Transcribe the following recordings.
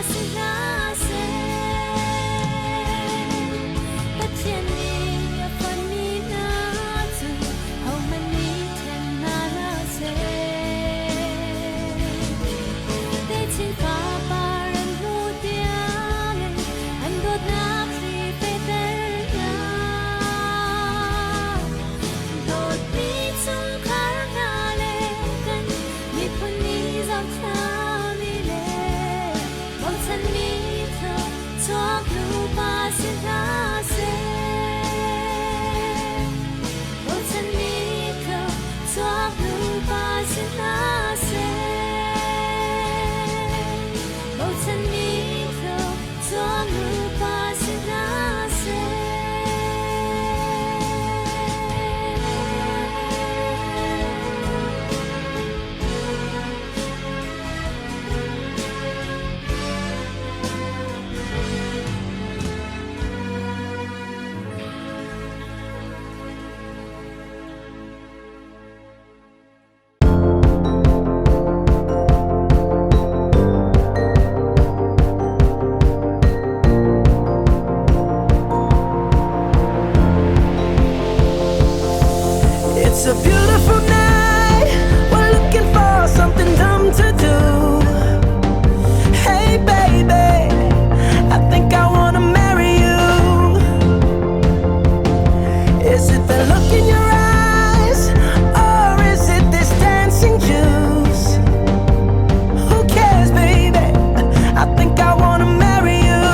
si hna seh. Pathian nih a fonhmi hna cu hohmanh nih ṭhen hna hlah seh. Techin fapar an hmuh tiangin an dawtnak hri fehter hna. Dawtmi chungkhar hna le kan miphun nih zohthami le bochanmi thluachuak nupa si hna seh. Bochanmi thluachuak nupa si hna seh. Bochanmi thluachuak nupa si hna seh. It's a beautiful night. We're looking for something dumb to do. Hey, baby, I think I wanna marry you. Is it the look in your eyes, or is it this dancing juice? Who cares, baby? I think I wanna marry you.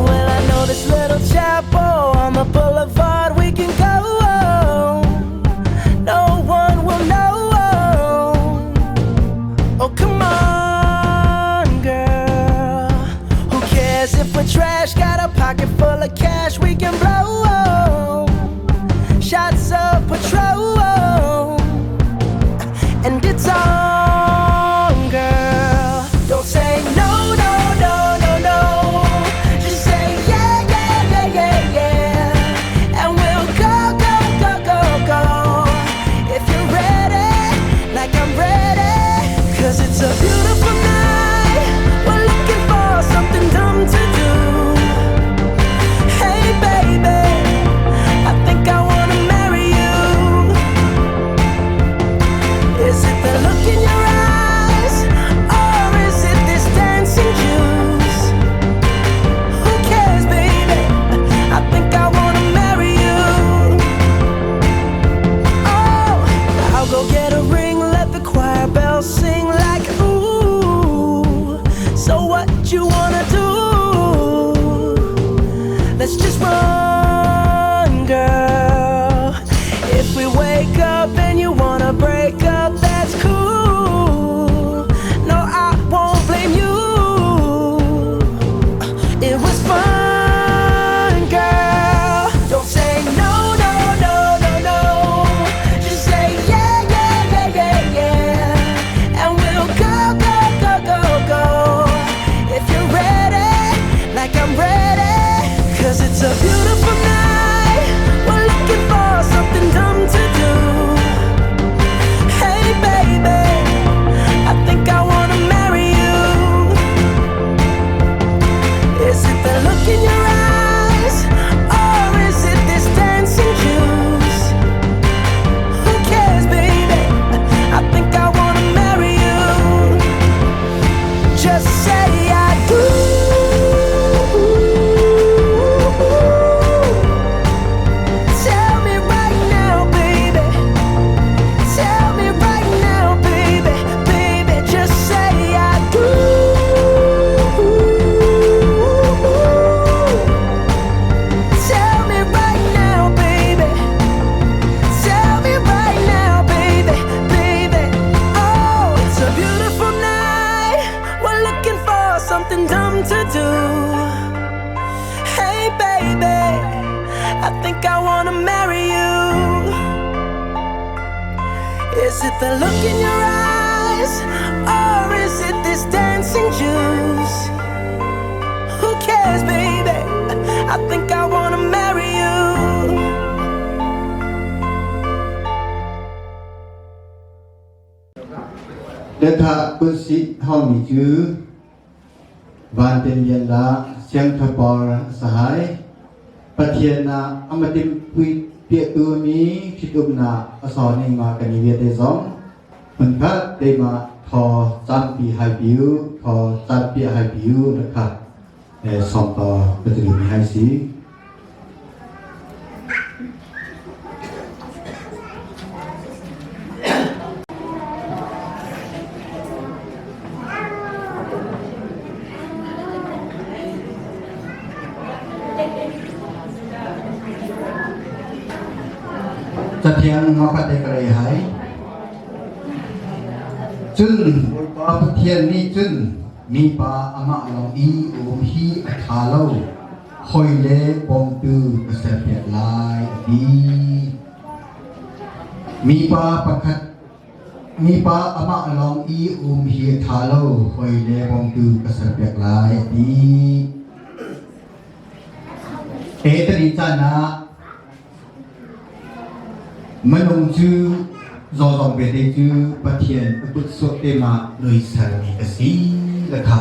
Well, I know this little chapel on the boulevard we can go. No one will know. Oh, come on, girl. Who cares if we're trash? Got a pocket full of cash we can blow. Shots of Patron. And it's on, girl. Don't say no, no, no, no, no. Just say yeah, yeah, yeah, yeah, yeah. And we'll go, go, go, go, go. If you're ready, like I'm ready. Cause it's a beautiful night. We're looking for something dumb to do. Hey, baby, I think I wanna marry you. Is it the look in your eyes, or is it this dancing juice? Who cares, baby? I think I wanna marry you. Oh, I'll go get a ring, let the choir bells sing like ooh. So what you wanna do? Let's just run, girl. If we wake up and you wanna break up, that's cool. No, I won't blame you. It was fun, girl. Don't say no, no, no, no, no. Just say yeah, yeah, yeah, yeah, yeah. And we'll go, go, go, go, go. If you're ready, like I'm ready. Cause it's a beautiful night. We're looking for something dumb to do. Hey, baby, I think I wanna marry you. Is it the look in your eyes, or is it this dancing juice? Who cares, baby? I think I wanna marry you. Just say I do. Tell me right now, baby. Tell me right now, baby, baby. Just say I do. Tell me right now, baby. Tell me right now, baby, baby. Oh, it's a beautiful night. We're looking for something dumb to do. Hey, baby, I think I wanna marry you. Is it the look in your eyes, or is it this dancing juice? Who cares, baby? I think I wanna marry you. Letha kunsi haumi cu Vanten lian la siangthapar sahai Pathian na amatim pui piahtu mi ṭhitumnak a saw ning ma kan i vialte zong hmunkhat te ma thaw campi hai piu thaw campi hai piu na kha sawm to ka ti mi hai si. Cathiang makhat te ka rei hai. Cun Bawipa Pathian nih cun mipa amah lawng i um hi a ṭha lo, hawi le bawmtu ka serpiak lai a ti. Mipa pakhat mipa amah lawng i um hi a ṭha lo, hawi le bawmtu ka serpiak lai a ti. Etani caan ah minung cu zawzong vete cu Pathian a kut sawh te ma noi sermi a si le kha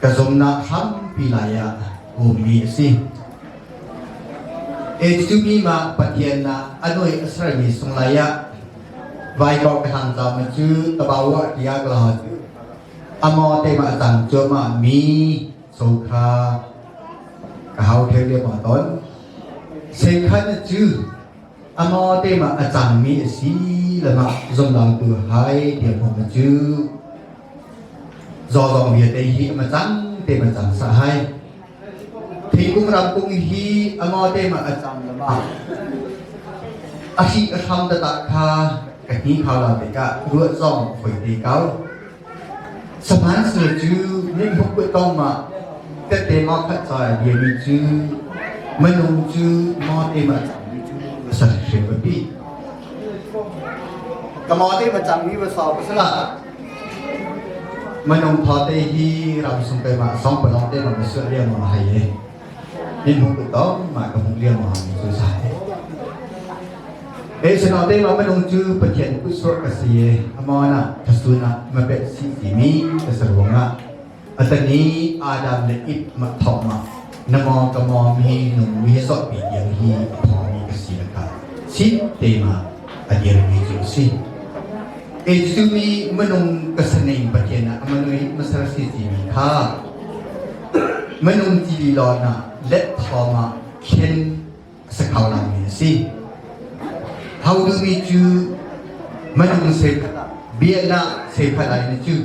ka zumnak hrampi lai ah ummi a si. Ecumi ma Pathian na anoi a sermi sung lai ah vai kong ka hlang ma cu tabawa tiah ka la cu amo te ma cang cuahmah mi so kha ka hau theu le ma ton sekhan cu amo te ma a cang mi a si lama zumlang tu hai tiang hong cu zawzong vialte hi ama cang te ma cang sa hai Thingkung ramkung hi a maw te ma a cang lama a hri a hram tata kha ka hni khau la te ka ruah zong foi te kau sihmanhsehlaw cu min huk put tong ma tette ma khat ca bia mi cu minung cu maw te ma cang mi cu sa hrim pi ka maw te ma cang mi va sa pasala Minung thawte hi ramsung keimah song palong te bang suah liang ma hai e. Nin hung ku tong ma ka hung liang ma mi cu sai. E sino te ma minung cu Pathian ku suah ka si e. Amona thasuna ma pet si ti mi ka saruang ah atani Adam le Ip ma thok ma namo ka mo mi nung mi sot pi tiang hi a pho mi ka si la ka si te ma a dir mi cu si. Kei cu mi minung ka saning Pathian ah a manui masar si timi kha minung ti lon ah let thawng ah khin a si kho lomi a si. Ho duhmi cu minung bia na seiphat ai na cu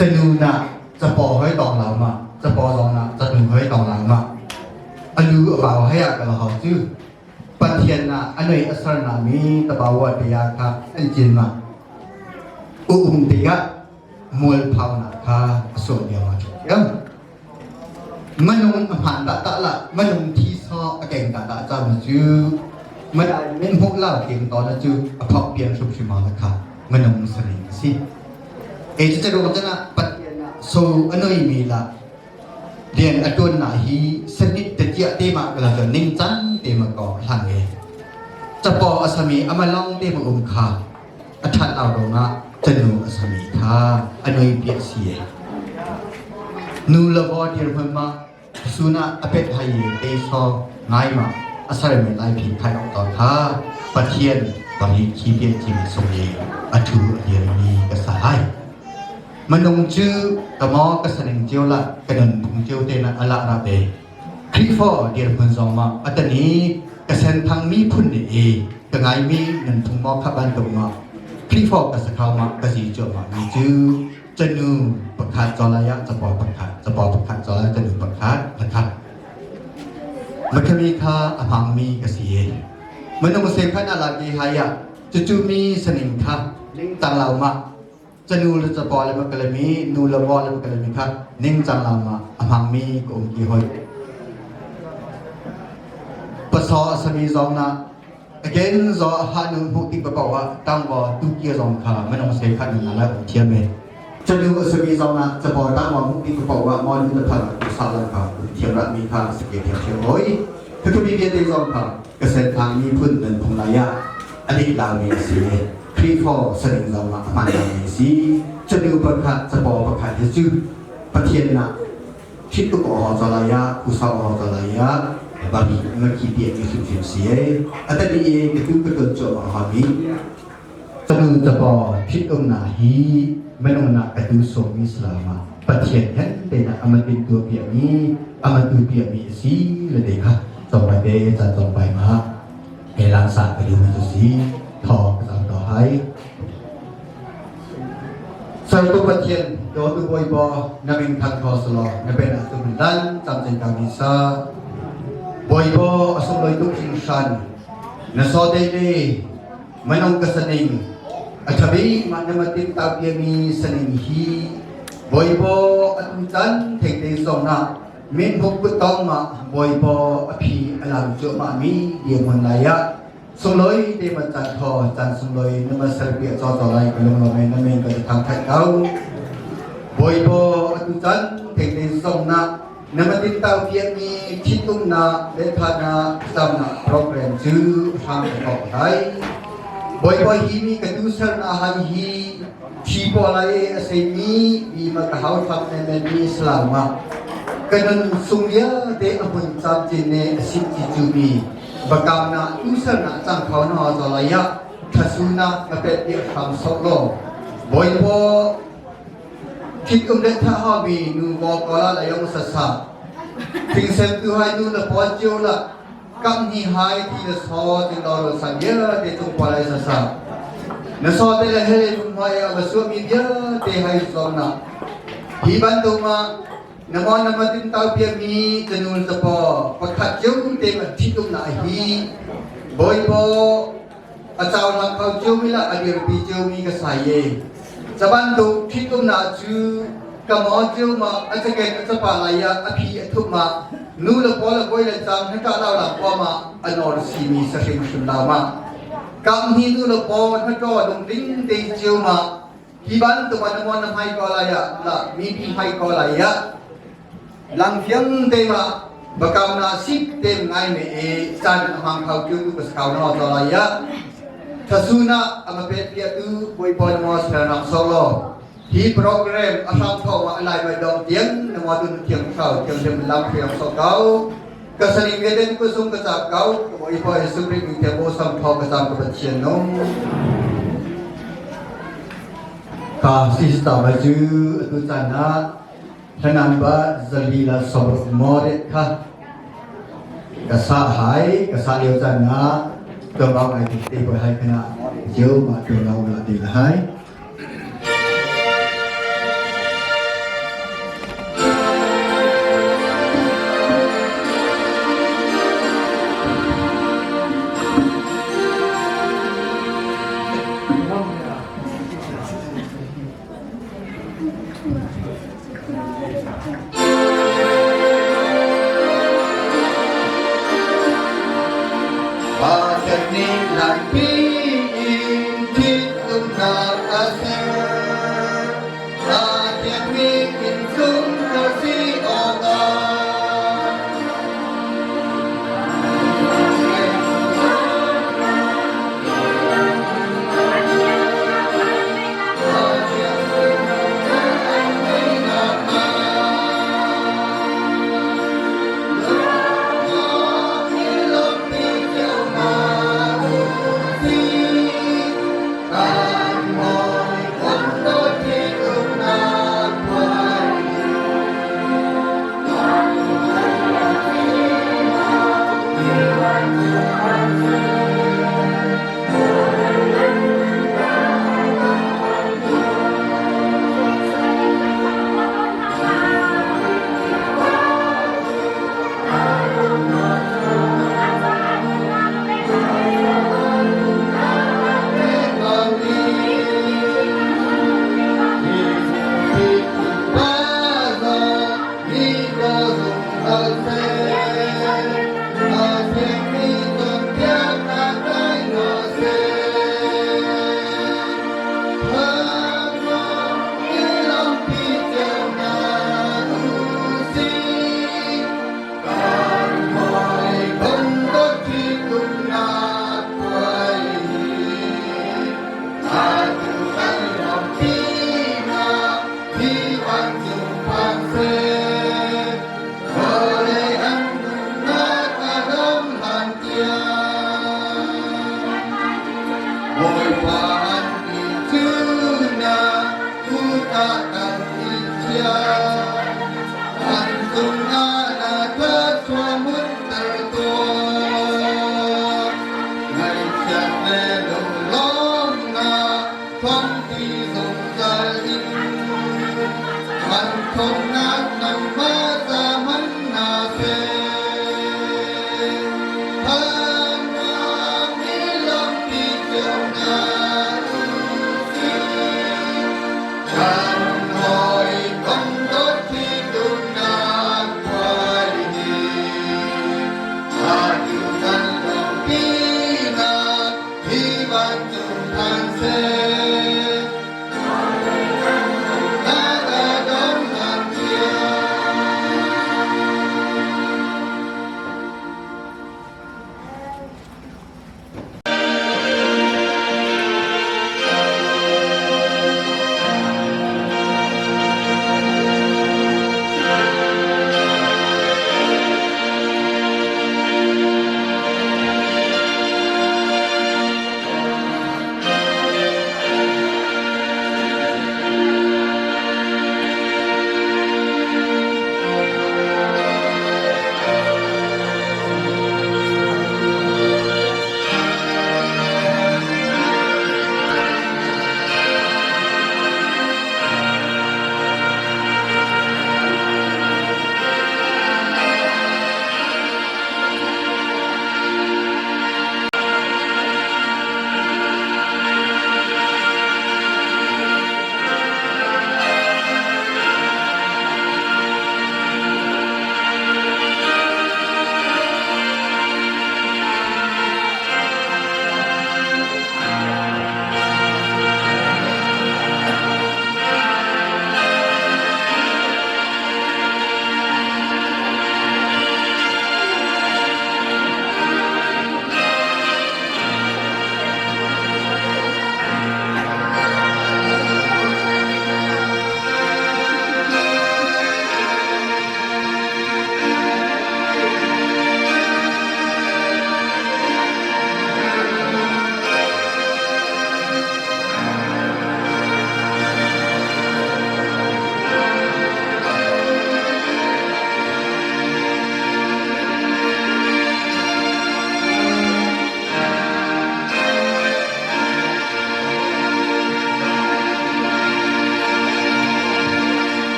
canu na capo hoi tong lo ma capo zong na canu hoi tong lo ma alu a bau hai ah ka la ho cu Pathian ah a noi a ser mi tabawa te ah kha an cin ma um tikah mualphonak kha a sawh lio ah ṭhiam manung a hmaan dah dah la manung thi saw a keng dah dah cam cu man min hmuh la king to na cu a phok pian hrim hrim la kha manung saring a si e cu cu ruang cana Pathian ah so a noi mi la Rian a ṭuannak hi sanit tetiah te mah ka la ningcang te ma ko hlan nge. Capo a sami ama long te ma um kha a ṭhat lo ruangah canu a sami kha a noi piah si e. Nu le vaw dir hmun ma suna a pet hai te so ngai ma a sar me lai phi khai ok to kha Pathian pari khi pian chi mi sung i a thu a dir mi ka sa hai. Minung cu ka maw ka saning cio la ka nunphung cio te na ala ra te. Khrihfa dirhmun zong ma atani ka senthang mi phun nih i ka ngaimi nunphung maw kha bantuk ma Khrihfa ka sakhau ma ka zi cu ma mi cu canu pakhat cawlai ah capo pakhat capo pakhat cawlai canu pakhat pakhat Makhami kha a hmangmi ka si e. Minung sekhan ala ke haya cucu mi saning kha ling tang lau ma canu le capaw le makalami nu le va le makalami kha ningcang lam ah a hmangmi ka um ti hoi pasaw a sami zong na again zo ha nu hmuh tik papaw ah tangwa tukia zong kha manong se khat na la um thiam e canu a sami zong na capaw tangwa hmuh tik papaw ah mo nu le phal sa lang kha um thiam rat mi kha sake thiam thiam hoi thutu mi vialte zong kha ka sen thang mi phun nan phung lai ah adik lau mi si. Khrihfa saring zong ah a hmaan mi si. Canu pakhat capo pakhat hi cu Pathian nak thit uk aw chalaya usau aw chalaya bari ngaki ti mi hrim si e atani e ketu ketun cho ma ha mi canu capo thit um na hi menung na katu so mi salama Pathian hen te na amatin tu pia mi amatu pia mi si le de kha chong pai te chan chong pai ma he lang sa ka du mi si tho ka to hai Sertu Pathian dawtu Bawipa na min thang kho selaw na pen ah tum lan camcin kang ni sa Bawipa a sunglawi tuk hringhran na sawte le manung ka saning a thabi ma na matin ta mi saning hi Bawipa atu tan theite song na min huk kutong ma Bawipa a phi alam cuahmah mi dirhmun lai ah Sunglawi te man caan thaw caan sunglawi na ma serpiah caw caw lai ka lung lawm na men ka thang that ko. Bawipa atu caan thei te zong na na ma tin tau piak mi thitum na le tha na sam na program cu hram ka kok lai. Bawipa hi mi ka tu ser na han hi thi po lai a sei mi mi ma ka hau thap ne men mi islam ma kanun sung lia te a hun cham chin ne a sim chi chu mi Bakam tusarnak cang kho na zalaya thasuna ka pet ti hram sok lo Bawipa thit um le tha ha mi nu bo ko la la yong sa sa thingsen tu hai nu na pon chiu la kam ni hai thi na so ting lo ro san ye te tung pa lai sa sa na so te le hele lung hoi a ba su mi bia te hai so na hi ban tu ma Namo nama tin tau piami canul capo pakhat cio te ma thitum na hi Bawipa a chau hlang kho cio mi la a dirpi cio mi ka sai ye cabantuk thitum na cu ka mo cio ma a chaken a chapa lai ya a phi a thup ma nu le paw le koi le chang hna ta lau la kwa ma a nor si mi sa hrim hrim la ma kam hi nu le paw hna to lung ding te cio ma Hi bantuk ah na muan na hmai ko lai ah la mipi hmai ko lai ah langfiang te ma bakam na sik te ngai me e chan amang khau kyu tu paskau na to lai ah thasuna ama pet pia tu boi pon mo nak solo hi program a hram tho ma alai mai dong tiang na mo tu thiang khau thiang them lam thiang so kau ka saling veden ko sung ka chap kau boi poi sukri mi te bo sam tho ka cham ka pathian no Ka sista ba cu atu caan ah hlanan ba zali la sobruk mo det kha ka sa hai ka sa lio caan ah tuambau ngai te boi hai kana jeu ma tu lau la ti la hai. Lawmnak thawngpi zungzal in kan ṭhawnnak nangmah ca hman hna seh. Thannak lampi ceunak usih. Kan hawikom dawt thitumnak puai hi atu kan lawmhpinak hi vancung phan seh. Nak a dong hlan tiang.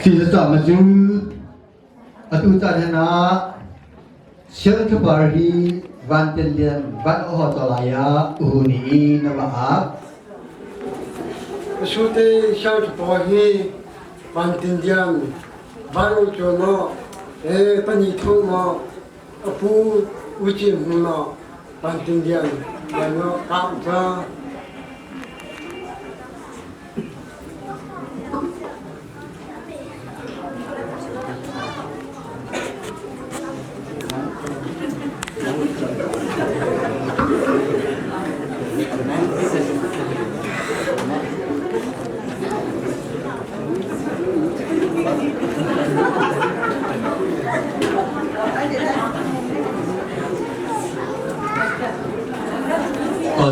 Khi cu atu caan hin ah Siangthapar hi van tel lian van oho to lai ah uhu ni na va ak. Sute Siangthapar hi van tin diam van u cho no e pani thu mo apu u chin hu no van tin diam van no kam cha.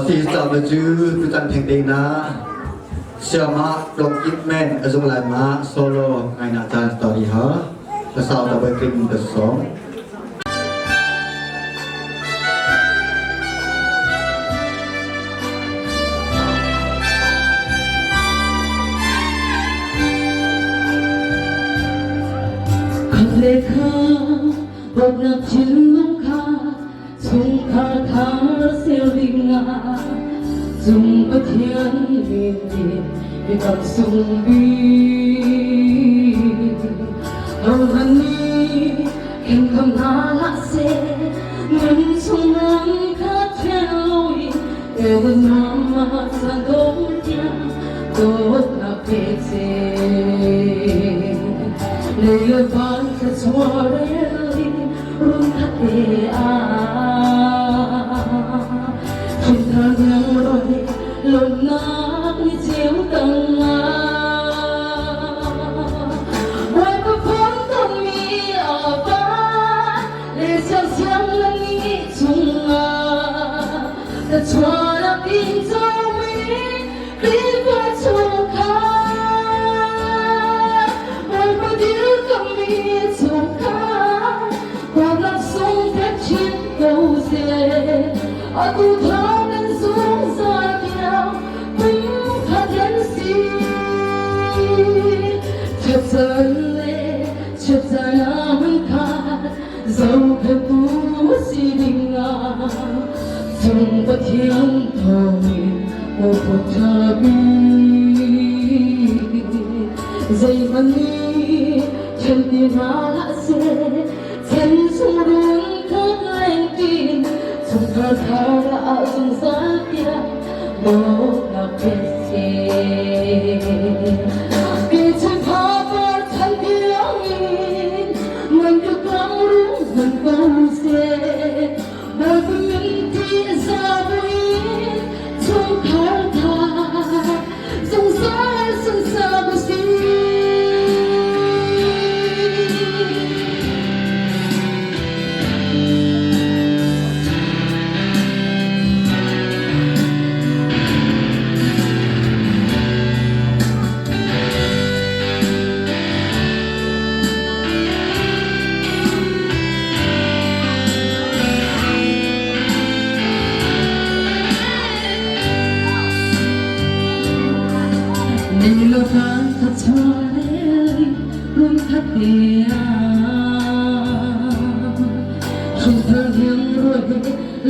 Si ca cu tutan theng te na Siama Dong Ip Men a zung lai ma solo ngai na caan story ha ka sau ta bai krim the song. Te kha dawtnak thinlung kha chungkhar thar ser dingah cung Pathian min in biakam sung bik. Hohmanh nih khenkham hna hlah seh, nun chung nan kha thian loin ewan mama caan dong tiang dawtnak pek seh. Lei le van thluachuah rel in run khat te ah Thinthar ngang roi lawmhnak ni ceu tangah Bawipa phun tonmi a van le siangsiang na ni chungah ka chuanak in comi Khrihfa chungkhar Bawipa dirkammi chungkhar Dawtnak sung pek chin ko seh Atu thawng kan zungzal tiang pumkhat kan si Chiatcan le chiatcan ah hmunkhat zohkhenhtu si dingah cung Pathian thawngin aw ṭha bik zeihmanh nih ṭhen ti hna hlah seh chan chung run khat lengtin chungkhar thar ah zungzal tiah dawtnak pe seh Kei phapar chan tiangin nan ka kang rung hman ko seh Bawipa min ti za buin chungkhar tha zungzal sunsak u sih.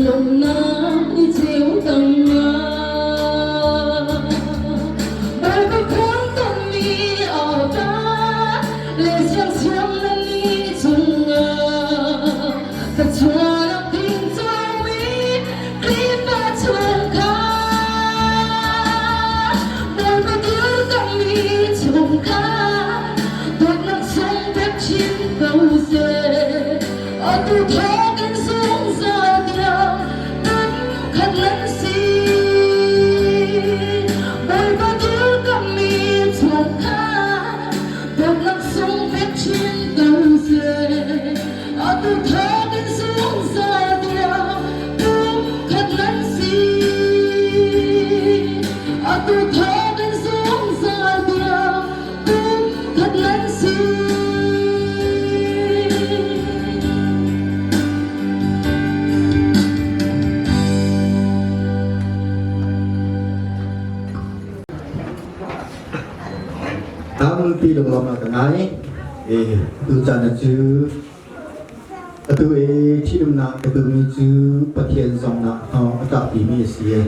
Lomnak ni ceu tang Bawipa phun tonmi awka le siangsiam nan ni chungah ka chuanak ding comi Khrihfa chungkhar Bawipa dirkammi chungkhar dawtnak sung pek chin ko seh atu thawk in zungzal tiang kan khat nan si Bawipa dirkammi chungkhar dawtnak sung pek chin ko seh atu thawk in zungzal tiang pumkhat nan si atu thawk in zungzal tiang pumkhat nan si. Tampi lunglawmhnak ka ngai. E tucaan cu atu i ṭhitumnak ka tumi cu Pathian zongnak thawng a tlakpimi a si i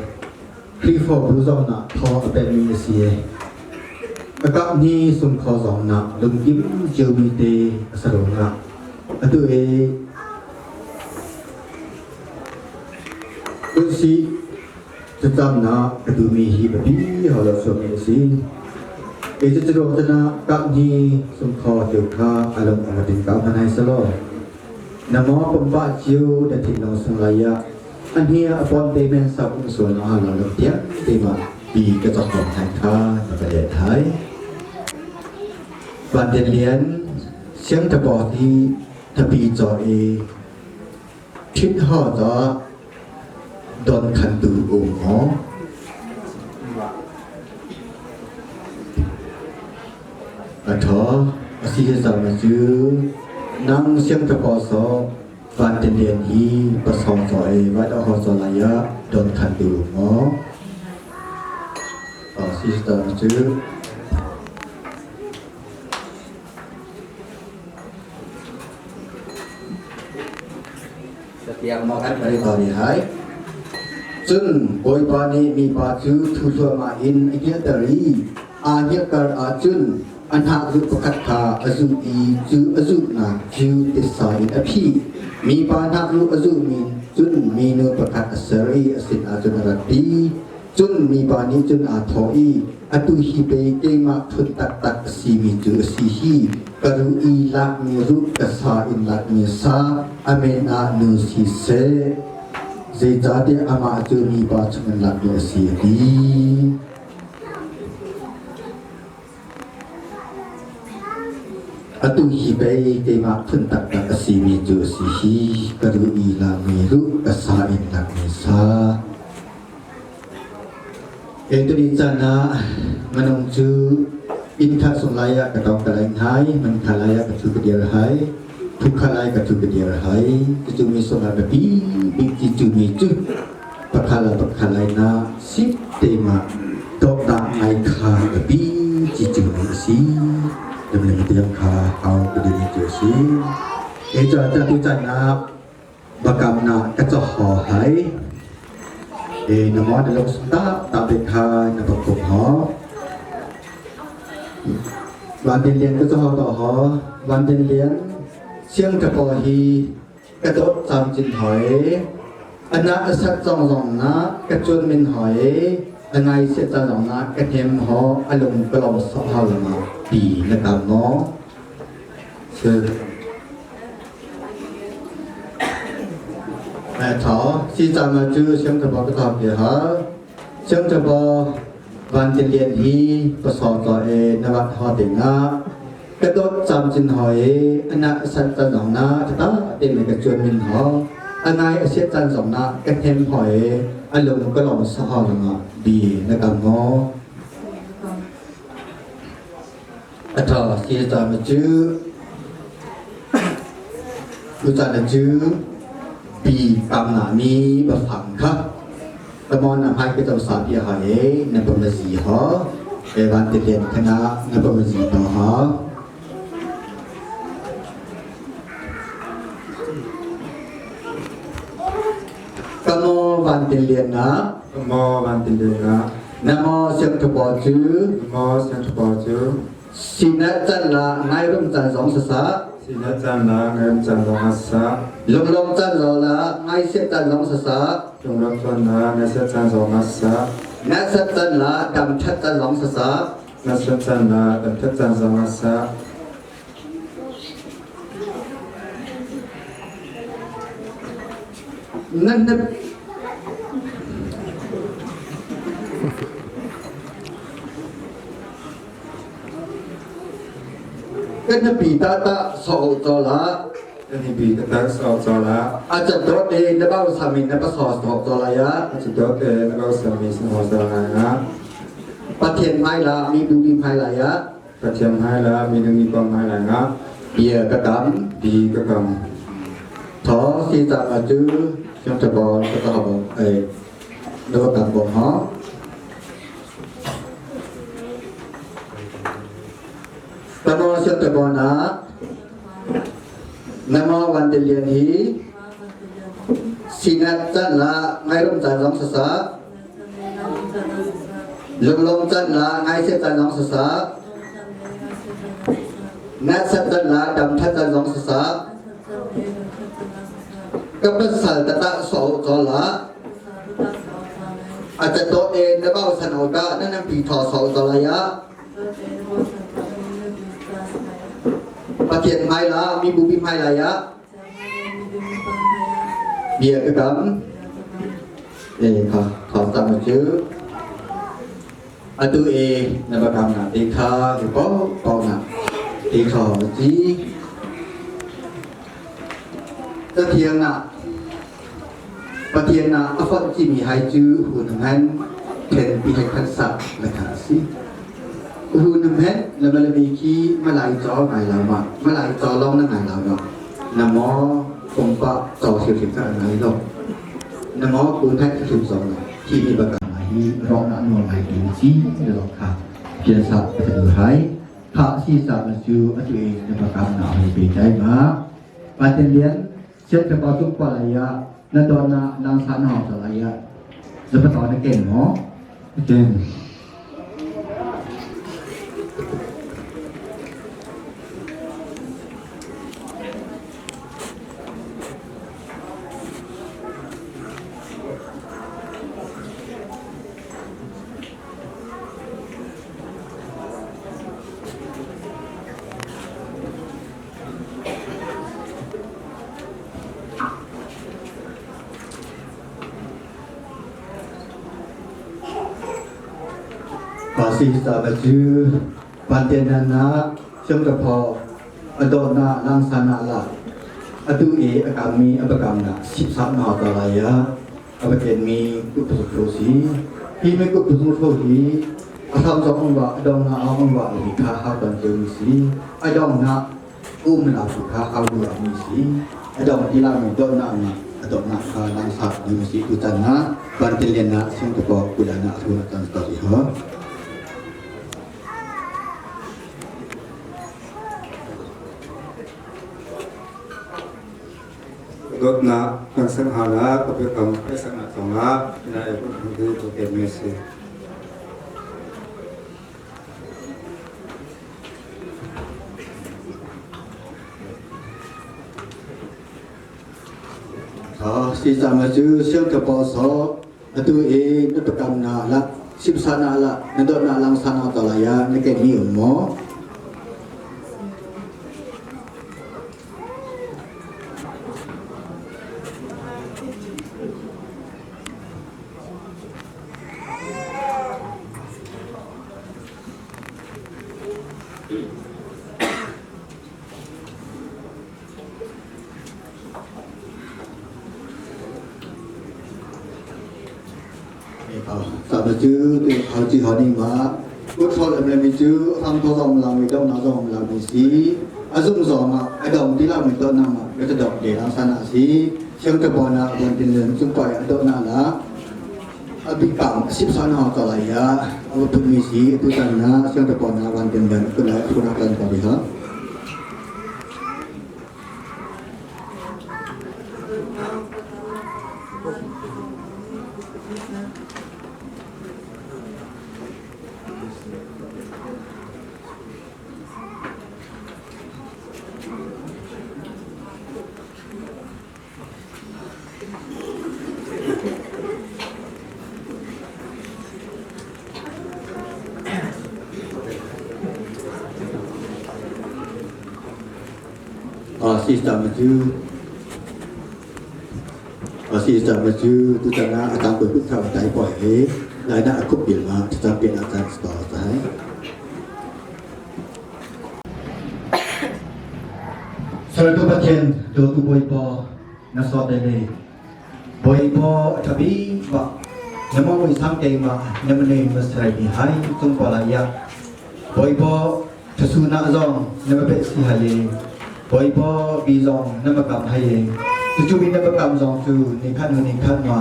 Khrihfabu zongnak thaw a pekmi a si i a kap ni sungkhaw zongnak lungkim ciomi te a si ruangah atu i Unsi Thlacamnak ka duhmi hi biapi hau lo suami a si. Kei cu curuang cun ah kahni sungkhaw tiu kha a lung a din ka hman hai selaw. Na maw pumpa cio na thinlung sung lai ah a hnia a pon te men sak um sual na ha lo lo tiang te ma pi ka chok kom thai kha na ka let thai. Van Den Lian siang thapo hi thapi chaw i Ṭhit haw caah donkhantu um maw? A ṭhaw a si cang cu nang siangṭhapaw sawh van tilian hi pasawng caw i vai haw caw lai ah donkhantu um maw? A si cang cu Tiang maw kan pari to ni hai. Cun Bawipa nih mipa cu thu thluahmah in a hngilhter i aa hngilhter ahcun a hnakruh pakhat kha a zuh i cu a zuhnak cu titsa in a phih. Mipa hnakruh a zuhmi cun minu pakhat a ser i a sinah cun a ratpi. Cun mipa nih cun aa thawh i, Atu hi pei keimah phun taktak a simi cu a si hi, ka ruh i lakmi ruh ka sa in lakmi sa, a men ah nu si seh. Zeicahtiah amah cu mipa chungin lakmi a si, a ti. Atu hi pei keimah phun taktak a simi cu a si hi, ka ruh i lakmi ruh, ka sa in lakmi sa. Tuni caan ah minung cu inn kha sung lai ah ka tong ka leng hai, man kha lai ah ka thu ka dir hai, thu kha lai ka thu ka dir hai. Cucu mi sung ah biapi bik ci cu mi cu pakha la pakha lai na sip te ma dawtnak ngai kha biapi ci cu mi a si. Dam le tiang kha hau ka ding cu a si. E ca tu caan ah bakam na ka cho ho hai. E na mo na lung ta ta be kha na bak kum ho. Van Tin Lian ka cho ho to ho. Van Tin Lian siang ka po hi ka dawt cam cin hoi. Ana asat zong zong na ka chun min hoi. Angai se ca zong na ka hnem ho alung ka lom so ho lama pi na kam mo. Tho si cama cu siangthaba ka thap ke ha siangthaba van tin lian hi pasaw to e na wat ho te na ka dot cham chin hoi ana sat chan zong na ta te me ka chuan min ho anai asiat chan zong na ka hem hoi alung ka lom sa ho nga bi na kam ngo A ṭha si caan cu tucaan cu pi kamnami bafang kha tamon na hmai ka to sa pi ha e na pamazi ho e van te len khana na pamazi to ha Kamo van tin lian na Kamo van tin lian na Namo siang thupaw cu Namo siang thupaw cu Sinat can la ngai rum can zong sasa Sinat can la ngai rum can zong sasa Lunglong can zo la ngai siat can zong sasa Lunglong can la ngai siat can zong sasa Ngat sat can la dam that can zong sasa Ngat sat can la dam that can zong sasa Nan na kan na pi ta ta so cho la Kan hi pi ta ta so cho la a chat do te na bau sami na pa so so cho la ya a chat do te na bau sami so cho la ya Pathian hmai la mi bu bi hmai la ya Pathian hmai la minung i kong hmai lai nga. Bia ka kam. Bi ka kam. Tho si ca ma cu siang tha bol ka ta bo ai na va kam bo ha. Tamo siang tha bo na namo van te lian hi sinat chan la ngai rum chan zong sasa Lunglawm can la ngaihchiat can zong sasah. Ngatsat can la damthat can zong sasah. Ka pasal tata so cho la. A cato e na bau san o ka na nan pi tho so cho la ya. Pathian hmai la mi bupi hmai la ya. Bia ka kam. E kha kha tam cu atu e na ba kam na te kha hi po po na te kha chi ta thiang na Pathian na a fonh chi mi hai cu hu nam hen then pi hai khan sa la kha si hu nam hen la ma la mi khi malai cho ngai la ma malai cho long na ngai la ma na mo pumpa cho siu siu ka ngai lo na mo kun hai siu zong na khi mi ba ka hi rong na no lai tu chi lo kha pian sa ka du hai kha si sa ma chu atu e na ba kam na hoi pe dai ma pa ten lian Siat ka pa tuk pa lai ah na don na lang sa na hau lai ah zapata na ken mo? Ken. Pasi sa ba cu pantenan na siangtaphaw a dawhnak langsana la atu i a kammi a biakamnak sipsap na hau ta lai ah a biakenmi kutpasung si. Hi mi kutpasung hi a hram zong wa a dong na ong wa hi kha hau kan cio mi si. A dong na um la tu kha hau lu mi si. A dong ti la mi dong na mi a dong na kha lang sak mi si tu tan na ban te len na sing to ko kula na thu na tan sto hi ho. Dawtnak kan sang hal ah ka biakam ka saknak zongah na e pun hi to ke mi si. Si cang cu siang ka paw so atu i na pakam na la sipsa na la na dot na lang sa na ta la ya na ke mi um mo. Sa cu tu hau chi ho ning ma ut thol am le mi cu hang tho zong lang mi dong na zong lang mi si a zum zong ma a dong ti la mi to na ma ka dong de lang san a si siang te bo na bon tin len chung pai a do na la a bi kam sip san ha ta lai ya a put mi si tu tan na siang te bo na wan tin len ku lai ku na kan ta bi ha. System cu system cu tutan ah a tang pui phun dai poi he lai na akup bil ma ta pian a chan sto ta hai. Sartu Pathian do tu boi po na so te le boi po thabi ba namo boi sang te ma namne masrai ni hai tung pa la ya boi po Thasu na zong na ma peh si hai ye. Boi po bi zong na ma kam hai ye. Tu chu bi na ma kam zong cu ni khat nu ni khat ma.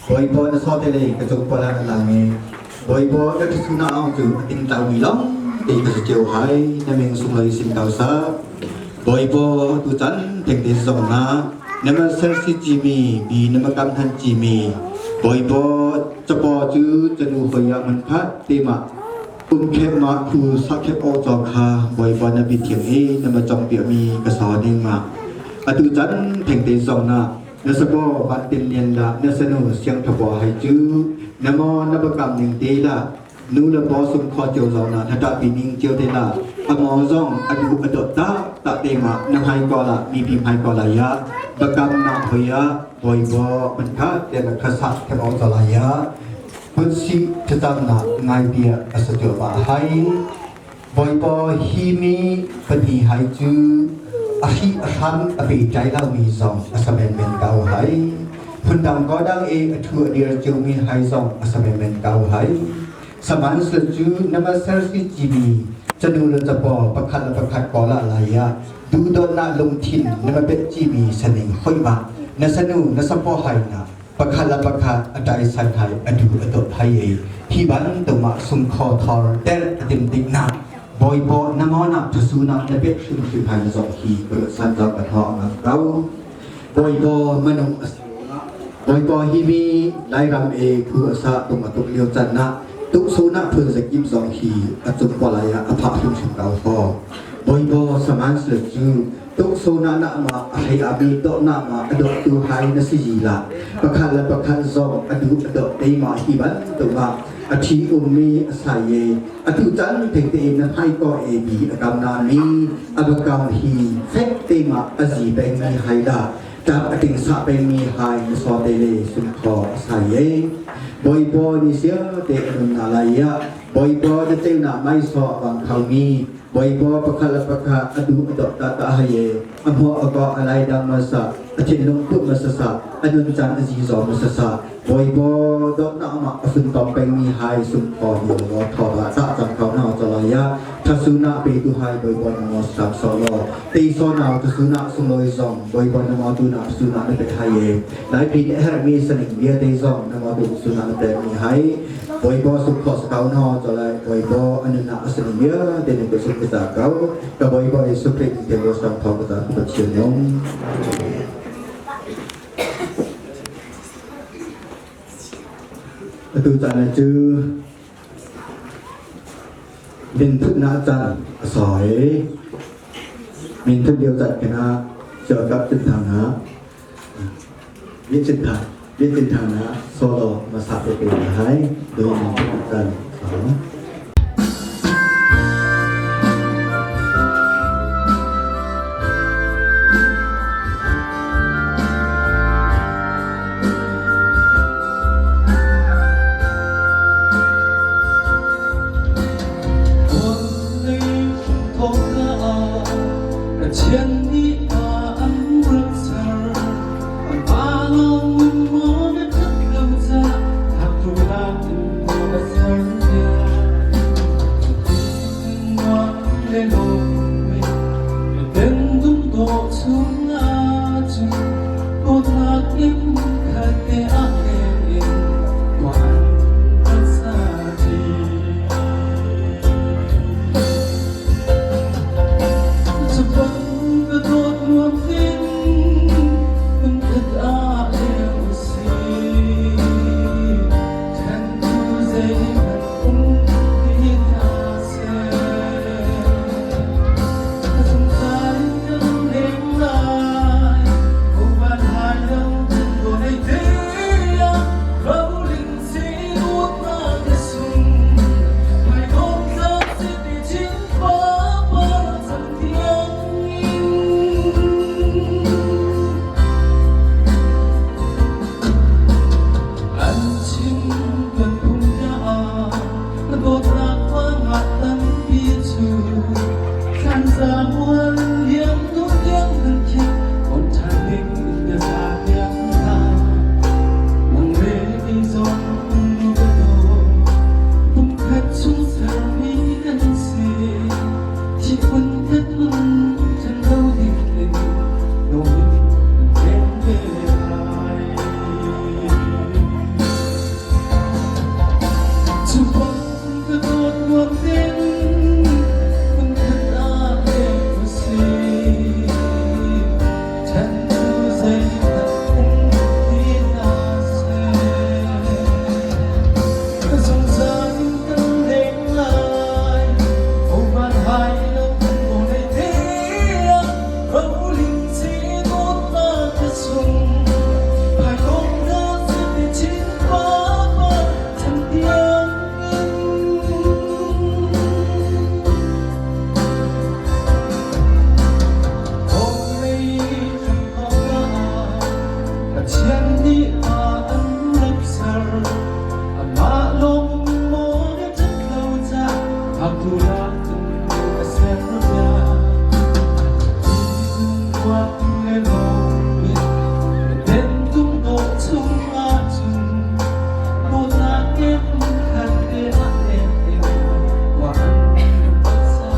Boi po na so te le ka cung pa la na lang e. Boi po na thasu na ong cu a ting tau mi long te ka chiu hai na ming sung loi sim tau sa. Boi po tu chan theng te zong na na ma ser si chi mi bi na ma kam han chi mi. Boi po chapo cu chanu hoi ya man phat te ma umkhep ma khu sakhep o chaw kha Bawipa na bi thiang i na ma cong piahmi ka sa ding ma atu chan thengte zong na na sabo van tin lian la na sanu siang thapo hai chu na mo na bakam ning te la nu la bo sum kho chiu zong na na ta pi ning chiu te la amo zong adu adot ta ta te ma na hai ko la mi pi hai ko la ya bakam na hoya Bawipa man kha te na khasa the o cha la ya Putsi thlacamnak ngai bia a si cuahmah hai. Bawipa hi mi pahnih hai cu a hri a hram a pehtlai lomi zong a sa menmen ko hai. Phundang ko dang i a ṭhu a dir ciomi hai zong a sa menmen ko hai. Sihmanhsehlaw cu na va ser si cimi canu le capaw pakhat le pakhat kawl ah lai ah duhdawtnak lungthin na va bet cimi saning hoih ma na sanu na sapaw hai na pakhat le pakhat a ṭaisan hai a du a dawt hai i hi bantuk mah sungkhaw thor der a tim tik nak Bawipa na maw nak thusu nak na pek hrimhrim hai na zong hi ka san zong ka thawng na ko. Bawipa manung a si Bawipa hi mi Lairam e khu a sa tung a tuk lio can na tukso na phun zakip zong hi a cung palai ah a phak hrimhrim ko ho. Bawipa saman sle cu tukso na na ma a hlei a mi to na ma a dok tu hai na si ji la pakhat le pakhat zong a du a dok te ma hi ban tu ma a thi um mi a sai ye atu can theng te in na hai ko e bi a kam na mi a bakam hi fek te ma a zi peng mi hai da tap a ting sa peng mi hai na so te le sum kho a sai ye Bawipa ni sia te anun na lai ya Bawipa na te na mai so bang khau mi Bawipa pakhat le pakhat a du a dok ta ta haye a hmo a ko a lai dang ma sa a thinlung pu ma sa sa a nun chan a zi zo ma sa sa Bawipa dok na ma a sun tom peng mi hai sum kho ni lo tho ba ta chang kho na cho la ya thasuna pe tu hai Bawipa na mo sam so lo te so na thasuna sung loi zong Bawipa na mo tu na suna na pe hai ye lai pi ne her mi saning bia te zong na mo tu suna na pe mi hai Bawipa sum kho sa kau no cho lai Bawipa anu na asaning bia te ne ko sum ka kau ka Bawipa Yesu Christ te lo sam tho ka ta Pathian nung. Atu caan cu minthutnak caan a sawi. Minthut lio caan khin ah Sialkap Cinthang ah Viet Cinthang ah solo hmasa te pe hai doi minthutnak caan a sau. Pathian nih an rak ser Pa lawng in maw na ṭhat lo cah thakrunak in maw na ser le lawmi den dum dawh chung ahcun dawtnak in khat te ah leng in khuan kan sa ṭi. Cubang ka dawt nuam ding hmunkhat ah leng usih. Ṭhentu zeihmanh um ti hna seh. Ka zungzal in kan leng lai, Van hai lo vawlei te ah roling si dawtnak na sung. Hmaidawt tlak si ti chin pa par cang tiang in. An chim kan phung ah na dawtnak hmangah tampi cu thlanza mual liam tu tiang kan khik on ṭhan ding in bia piak hna. Nang le kei zong ka daw pumkhat chung sermi kan si thihun khat nun ṭhen lo ding in lungin kan pek ve lai. Cu bang ka dawt nuam ding hmunkhat ah leng usih. Ṭhentu zeihmanh um ti hna seh. Ka zungzal in kan leng lai, Oman hai lo vawlei te ah roling ci dawtnak ka sung. Phaikong hna si chin pa pa chan tiang in. Pathian nih an rak ser amah lawng maw na ṭhat lo cah haktu nak in a ser bia Lungkuat le lawmin den tung dawh chung ahcun dawtnak kem khat te ah em em wa an sa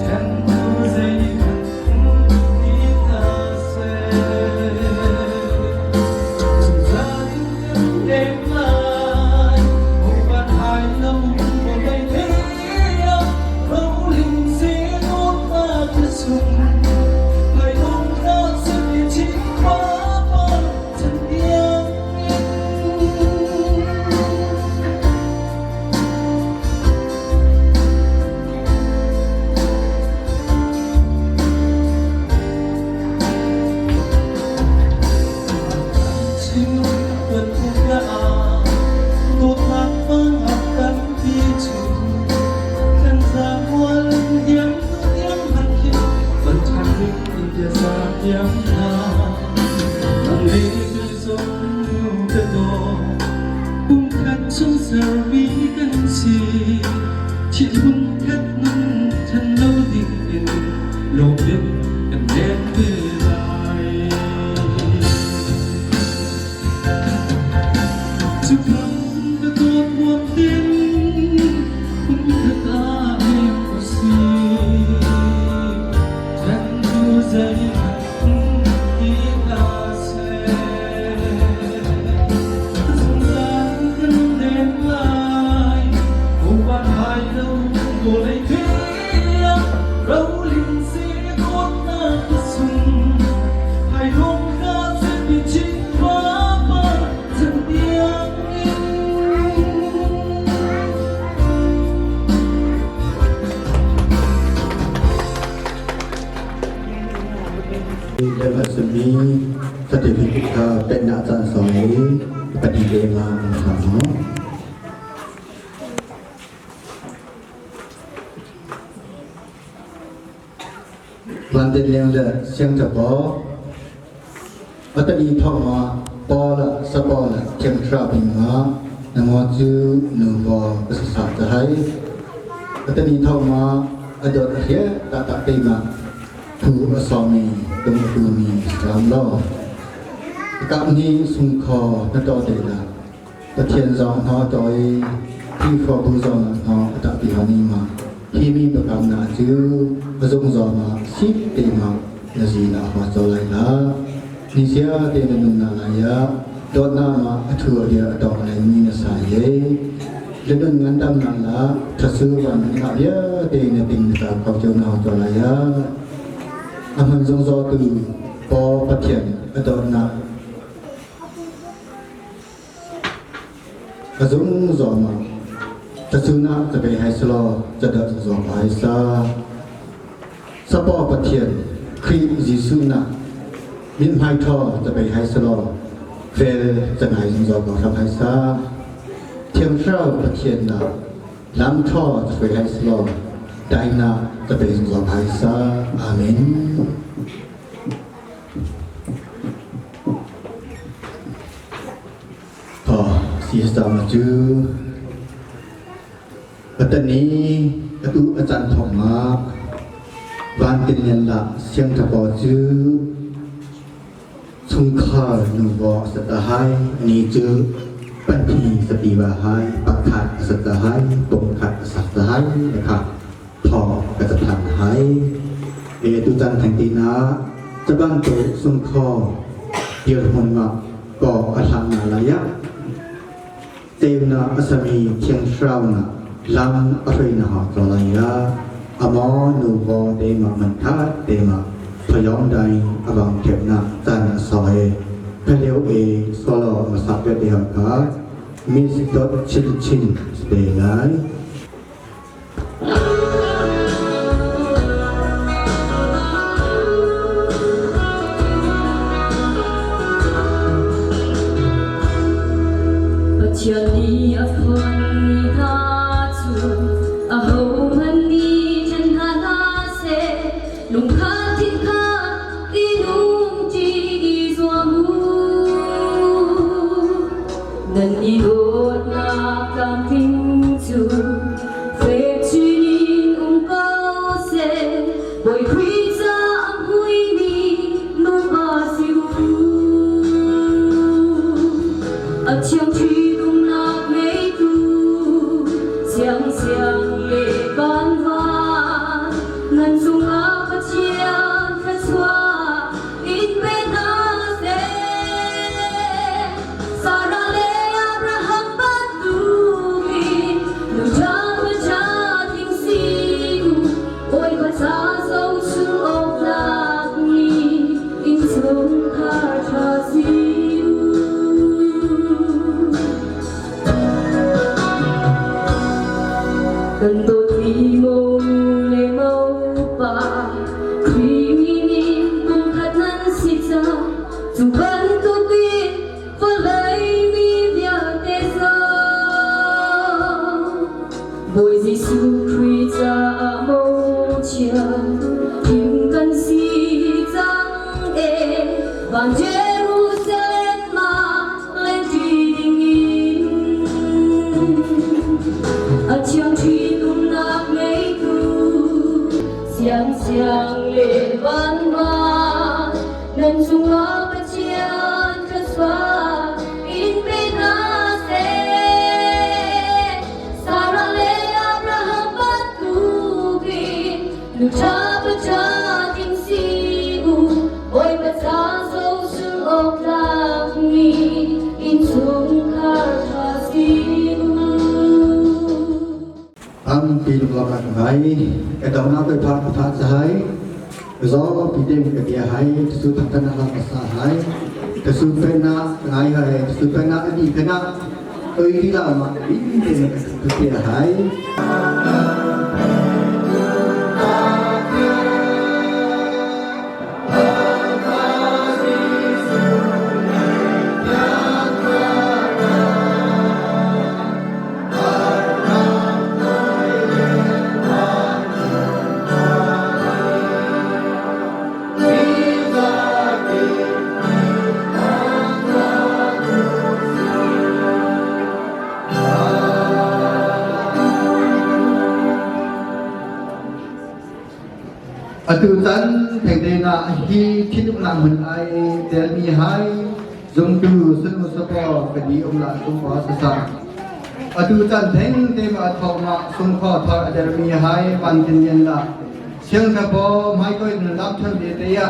Then tu zei ti hna seh. Nang le ka zong ka daw Pumkhat chung sermi kan si Thithun khat nun then lo ding in lawm in kan leng ve lai. Cukam ka dawt muam tin pumkhat ah him u si. Then tu zeihmanh ti hlah seh. Zungzal kan len lai, upat hai lo vawlei thiang, roling si dawtnak ka sung. Hai lung kha mi chin pa chan tiang in. Levasmi certificate kha peknak caan sau i padi le nga an hlam no. London leng le siang capo atani thong ma Paul sapol thiang thra bing ma nango cu nu bo ka sa ta hai atani thong ma adot ahia ta ta te ma phu a sawmi tung a tumi ram lo kam ni sung kho na to te la Pathian zong hna to i Khrihfa bu zong hna a ta pi hani ma hi mi bakam na cu a zung zong ma sip te ma na zi na hwa cho lai la ni sia te na nun na lai ya dawtna ma a thu a dia a tong lai mi na sa ye le nun ngan dam na la thasu wan na bia te na ting ta kau cho na cho lai ya a hman zong zo tu po Pathian a dawtna a zung zawm ah tacun ah ka bei hai selaw cadat zawm hai sa sapaw Pathian Khrih Jesuh nak mithmai thaw ka bei hai selaw vel ka ngai zungzal ko hram hai sa Thiang Thlarau Pathian nak lam thaw ka bei hai selaw dainak ka bei zungzal hai sa Amen. Sister cu patani atu a can thawng ah van tin la siang thapaw cu chungkhar nuva sata hai ani cu panthi sati ba hai pakhat sata hai pongkhat sata hai kha thawng ka cathan hai e tutan thang ti na cabantuk sungkhaw dirhmun ma ko a hlang na laya teuna asami thiang thrau na lam a hrei na ha ko lai ya amo nu bo te ma man tha te ma phayong dai awang thep na tan soe pheleu e solo ma sak pe te ha ka miss dot chin chin ste lai. Pathian nih a fonmi hna cu ahohmanh nih ṭhen hna hlah seh. Lungkhat thinkhat i nungṭi i zuam u. Nan i dawtnak tlamtling cu fek chin in um ko seh. Bawi Khrih caah hmuimi nupa si u. A thiang ṭhitumnak ngeitu siangsiang le vanvan nan cungah Pathian thluachuah in pe hna seh. Sarah le Abraham bantukin nu ṭha va ṭha tling si u. Bawipa ca zohchunh awk tlakmi innchungkhar ṭha si u. Kan dawtmi monu le mopa Khrih min in pumkhat nan si cang. Cu bantukin vawlei mi vialte zong Bawi Jesuh Khrih caah mawhchiat thim kan si cang e. Van Jerusalem ah lengṭi dingin a thiang ṭhitumnak ngeitu siang siang le vanvan nan cungah Pathian thluachuah in pe hna seh. Sarah le Abraham bantukin nu ṭha pa ṭha ding si u, Bawipa ca zohchun awk tlakmi innchungkhar ṭha si u. Tampi lunglawmnak ngai ka dongnak pe phak ka phan hai zo pi tem ka bia hai su thangthan na ka sa hai ka su pe na ngai hai su pe na ani kana oi ti la ma bi te na ka bia hai. Atu tan thengte na hi thinumnak hmun ai telmi hai zumtu sunu sapo kadi um la sungkhaw sasa. Atu tan theng te ma thok ma sungkhaw thar adermi hai van tin yen la siang thapo mai koi nun lap than te te ya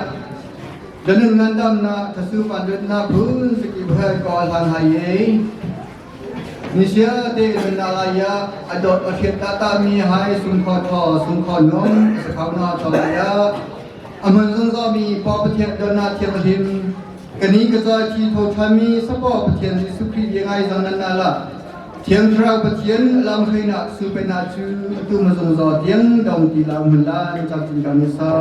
danun ngandam na thasu pan dut na phun siki bhai ko hlan hai ye Nisia te nunalaya adot a thiat ta mi hai sungkhaw thaw sungkhaw nung sakhau na cholaya amun zungzal mi pa Pathian donna thiang hlim kani ka choi thi tho thami sapo Pathian Jesuh Khrih ye ngai zang nan na la thiang thlarau Pathian lam khaina su pe na chu tu ma zungzal tiang dong ti la mun la ni chak chin kan sa.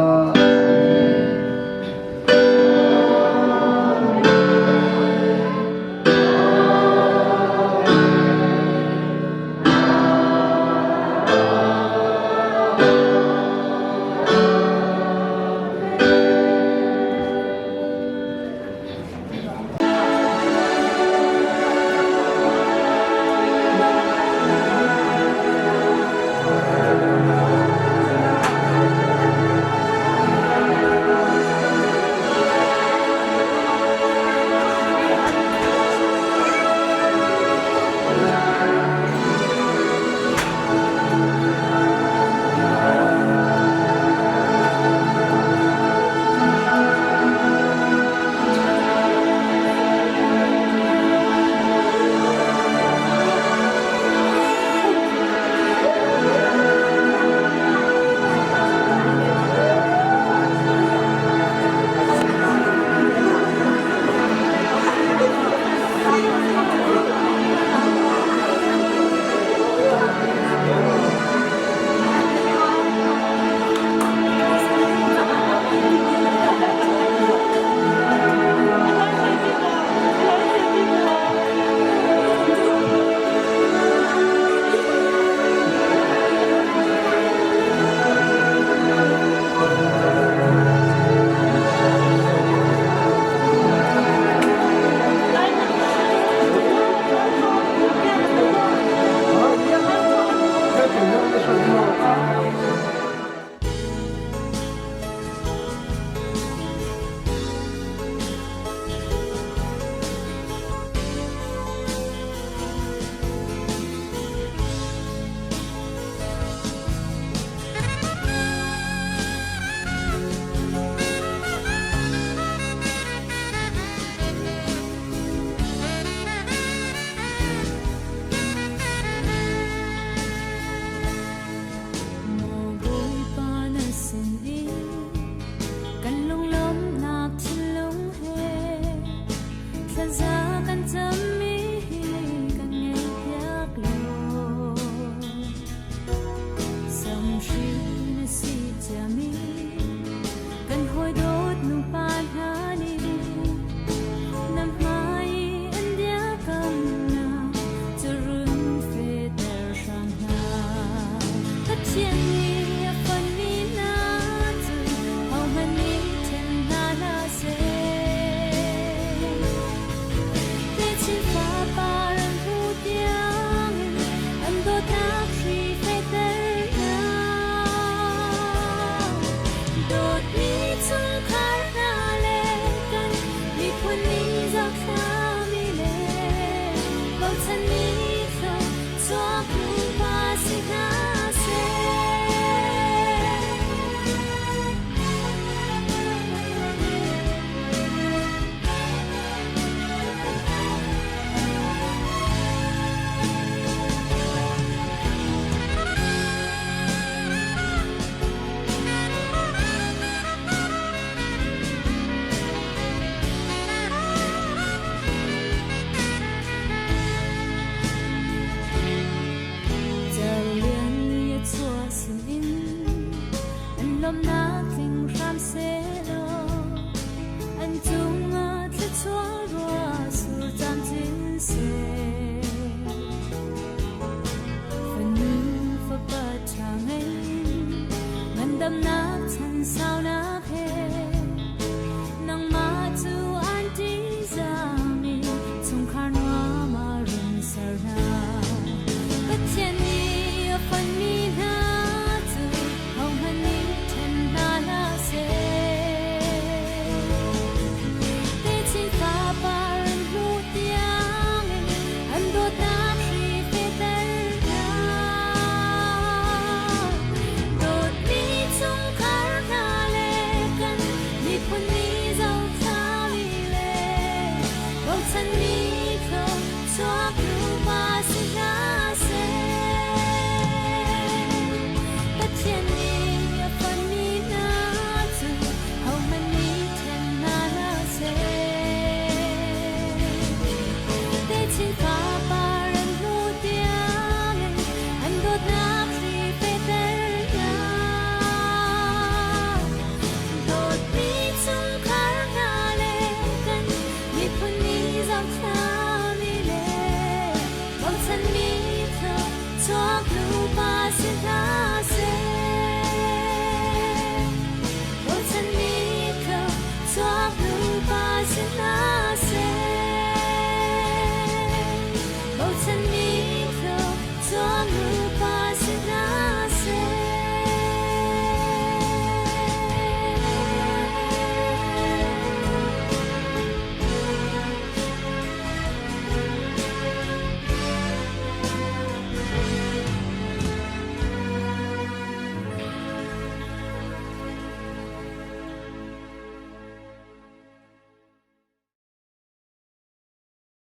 Bochanmi.